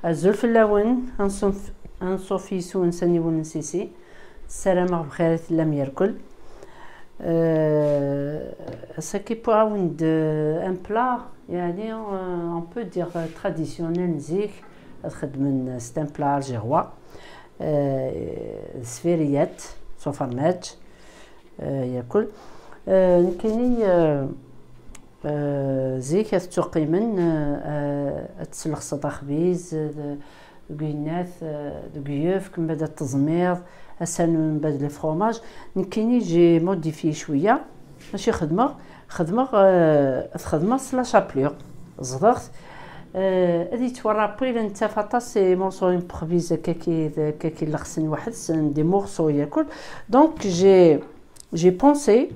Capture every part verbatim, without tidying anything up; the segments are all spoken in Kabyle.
Azul fell-awen, anṣuf, anṣuf yes-wen s aniwel n Sisi. Ssarameɣ bxir i tellam yerkul. Euh, ass-agi wwiɣ-awen-d, euh, un plat, yeɛni, euh, on peut dire, euh, traditionnel n zik, ad xedmen, euh, c'est un plat algérois. Euh, sfiriyat s ufermaj, euh, yakul. Euh, nekkini, euh, euh, zik ad ttuqqimen, euh, euh, ad teslexseḍ axbiz, euh, deg uyennat, euh, deg uyefk, mbeɛd ad teẓmiḍ, ad ternum mbeɛd le fromage. Nekkini j'ai modifié cwiya. Acu xedmeɣ? Xedmeɣ, euh, ad xedmeɣ s la chapelure. Ẓḍeɣ-t. Euh, ad yettwarapil, nettaf aṭas i morceaux n pexbiz akkaki, akkaki lexsen weḥd-sen, des morceaux yakul. Donc, j'ai, j'ai pensé,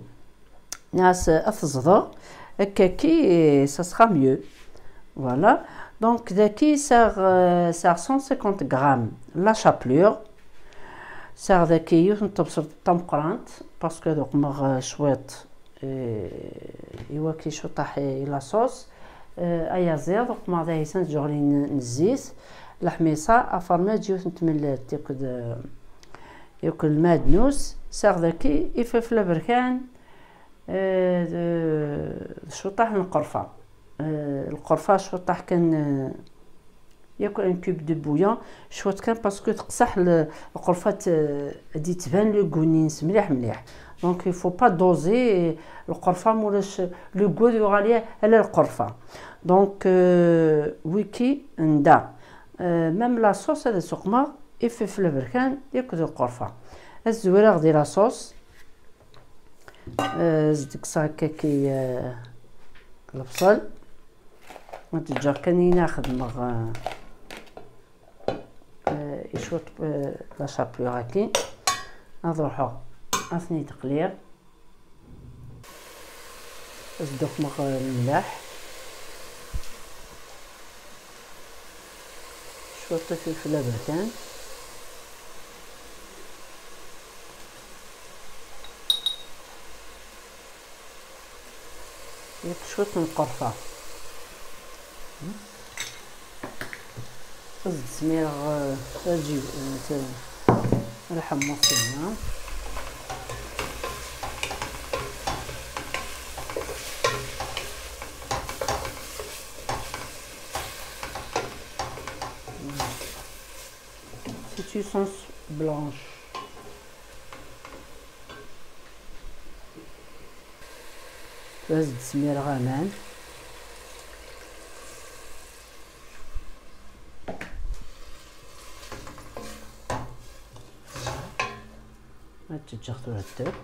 nas, ad t-ẓḍeɣ, akkaki, ça sera mieux. Voilà. Donc, daki, sɛiɣ, euh, sɛiɣ cent cinquante grammes la chapelure. Sɛiɣ daki yiwet n tebṣelt tameqqrant, parce que ad uqmeɣ, euh, cwiṭ, euh, iwaki cuṭaḥ i la sauce. Euh, ayaziḍ, uqmeɣ d aysan tjuɣlin n zzit, leḥmisa, afermaj, yiwet n tmellalt, yakk d, yakk lmadnus. Sɛiɣ daki ifelfel aberkan, euh, d, d cuṭaḥ n lqerfa. Euh, lqerfa cuṭaḥ kan, euh, yakk un cube de bouillon, cwiṭ kan, parce que teqseḥ le-, lqerfa, euh, ad d-yettban le goût-nni-ines mliḥ mliḥ. Donc, il faut pas doser lqerfa, ma ulac le goût ad yuɣal ala lqerfa. Donc, euh, wiki nda. Euh, même la sauce ad as-uqmeɣ ifelfel aberkan yakk d lqerfa. Ad zwireɣ di la sauce. Euh, ad s-d-kkseɣ akkaki, euh, lebṣel. Ad ǧǧeɣ kan ayen ara xedmeɣ, euh, euh, i cwiṭ, euh, la chapelure-agi. Ad ruḥeɣ ad ten-id-qliɣ. Ad s-d-uqmeɣ, euh, lemleḥ. Cwiṭ ifilfel aberkan. Yakk cwiṭ n lqerfa. Ad d-smireɣ, eh, taji-, eh, ta-, lḥemmuẓt-inna. C'est une sauce blanche. Ad d-smireɣ aman. Ad tt-ǧǧeɣ tura tdub.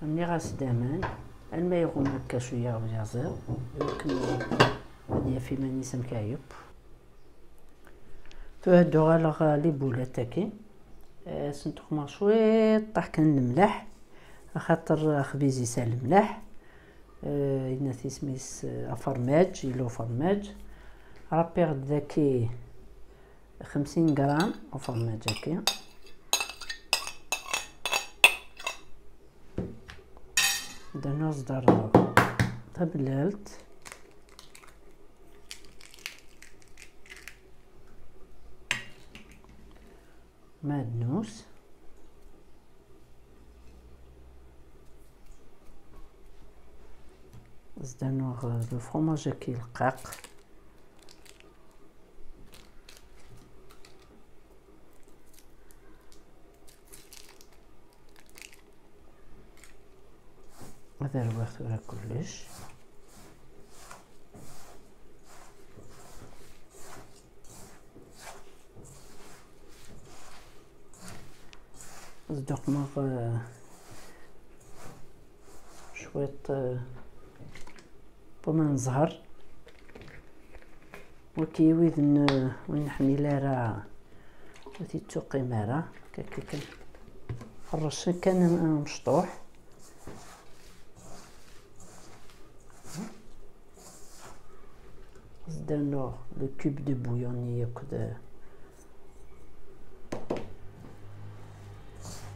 Rniɣ-as-d aman alma iɣumm akka cwiya uyaziḍ, iwakken ad yaf iman-is amek ara yeww. Tura ad d-uɣaleɣ les boulettes-agi. Eh, ad sent-uqmeɣ cwiṭ kan lemleḥ, axaṭer axbiz yesɛa lemleḥ. Eh, yenna-t isem-is, eh, afermaj, yella ufermaj. Rapiɣ-d daki xemsin gram ufermaj-agi. Ad nerẓ-d tabellalt. Madnus. Zdanuɣ, euh, le fromage-agi leqqaq. Ad rwiɣ tura kullec. Ad d-uqmeɣ, eh, cwiṭ, eh, pomme n zzher. Waki wid n, ur neḥmil ara, ur t-ittuqqim ara. Kaki kan. Rrecen kan am-, amecṭuḥ. Zdanuɣ le cube de bouillon-nni yakk d,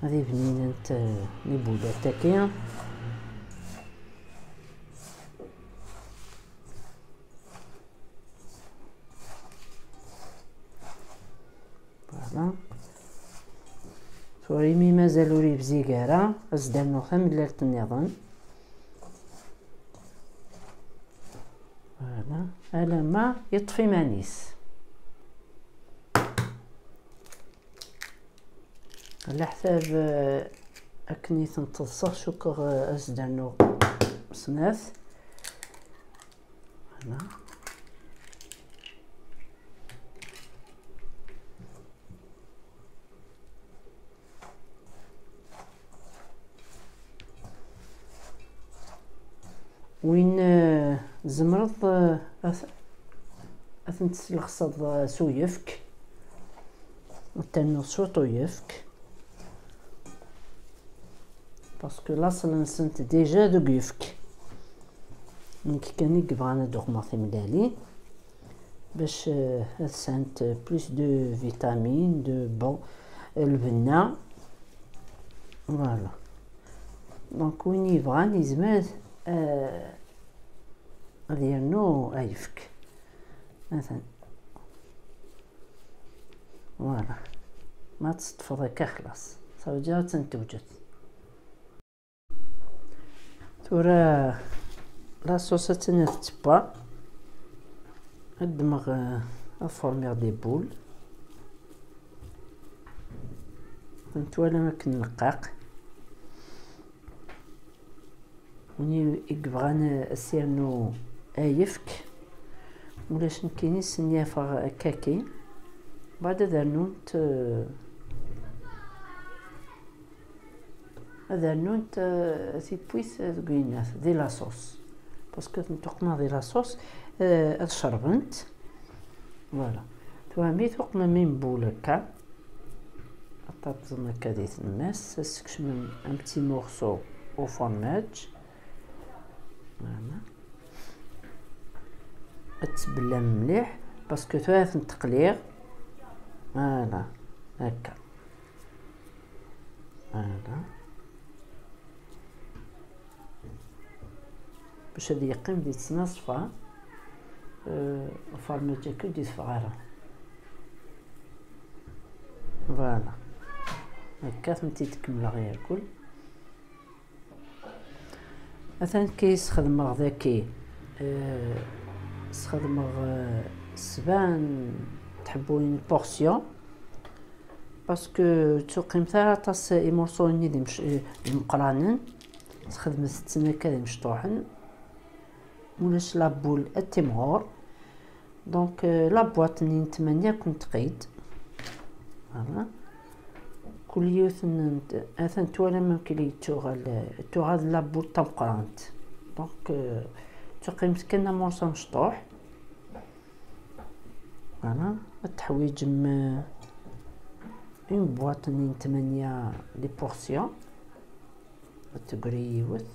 ad ibninent, eh, les boulettes-agi. Voilà. Tura imi mazal ur yebzig ara, ad s-d-rnuɣ tamellalt nniḍen. Voilà. Alamma yeṭṭef iman-is. Leḥsab, eh, akken i ten-ṭeḍseɣ, cukkeɣ, eh, ad s-d-rnuɣ snat. Voilà. Win, eh, tzemreḍ, eh, ad, ad ten-teslexseḍ, eh, s uyefk, ad ternuḍ cwiṭ uyefk, parce que laṣel-nsent déjà deg uyefk. Nekk kan i yebɣan ad uqmeɣ timellalin. Bac, eh, ad sɛent plus de vitamines, de, bon, eh, lbenna. Voilà. Donc, win yebɣan yezmer, eh, ad yernu ayefk. Atan. Voilà. Ma teṭṭfeḍ akka xlaṣ. Ça veut dire ad tent-tewjed. Tura la sauce attan ad tettebba. Ad ddmeɣ, eh, ad formiɣ des boules. Ad twalam akken neqqaq. Win i yebɣan ad s-yernu ayefk, ulac nekkini s-nni afeɣ akka-ki. Bad ad rnunt, eh, ad rnunt, eh, tiwwit deg uyennat, di la sauce. Parce que ad tent-tuqmeḍ di la sauce, eh, ad cerbent. Voilà. Tura mi tuqmem imbul akka, ad taṭṭzem akka di tlemmast, ad tsekcmem un petit morceau au fromage. Voilà. Ad tbellam mliḥ, parce que tura ad tent-qliɣ. Voilà. Akka. Voilà. Bac ad yeqqim di tesnaṣfa, eh, ufermaj akka ur d-iteffeɣ ara. Voilà. Akka ad tent-id-kemmleɣ irkul. Atan ki sxedmeɣ daki, eh, sxedmeɣ, eh, sebɛa n tḥebbuyin portion, parce que ur tuqimt ara aṭas imurṣuyen-nni d imec-, d imeqqranen, sxedmet-ten akka d imecṭuḥen, ulac la boule ad timɣur. Donc, euh, la boîte-nni n tmanya ad ken-tqid. Voilà. Kul yiwet n, atan twalam amek i tuɣal, tuɣal la boule d tameqqrant. Donc, euh, tuqimt kan amurṣu amecṭuḥ. Voilà. Ad teḥwiǧem, euh, une boîte-nni n tmanya, les portions. Ad tegri yiwet.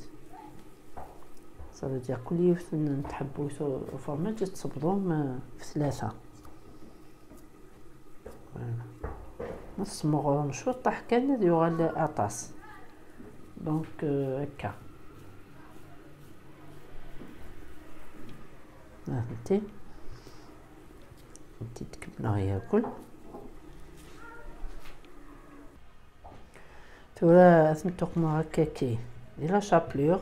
Ça veut dire kul yiwet n, n tḥebbuyt u, ufermaj ad tṣebḍum, euh, f tlata. Voilà. Ma tesmeɣrem cwiṭaḥ kan ad yuɣal aṭas. Donc, euh, akka. Ah, nti. Nti tkemmleɣ yakul. Tura ad ten-tuqmeɣ akkaki di la chapelure.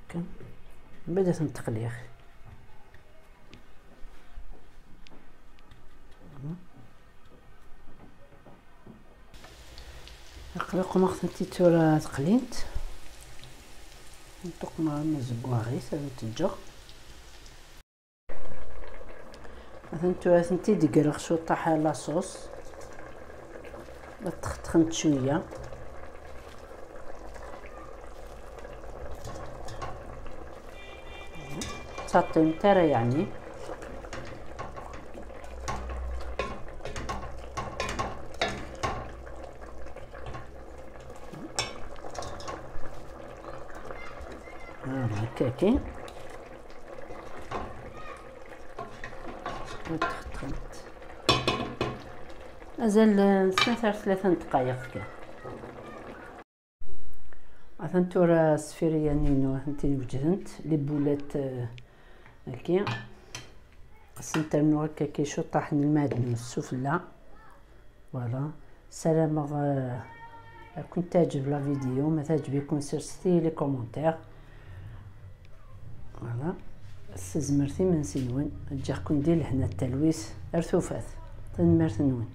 Akka. Mbaɛd ad ten-teqliɣ. Aql-i uqmeɣ-tent-id tura teqlint. Ad ten-tuqmeɣ arma zeggaɣit, ad ten-ǧǧeɣ. Atan tura ad tent-id-greɣ cwiṭaḥ la sauce. Ad ttxeṭxent cwiya. Ur ttaṭṭimt ara yeɛni. Voilà, هكاكي. وتخطرت. Mazal, eh, snat ar tlata n ddqayeq kan. Atan tura sfiriyan-inu, atenti wejdent, les boulettes, eh, aki. Ad sent-rnuɣ akka ki cwiṭaḥ n lmaɛdnus s ufella. Voilà. Ssarameɣ euh, ad kent-teɛǧeb la vidéo. Ma teɛǧeb-iken, serset-iyi les commentaires. Voilà. S tezmert imensi-nwen, ǧǧiɣ-ken di lehna d talwit. Ar tufat. Tanemmirt-nwen.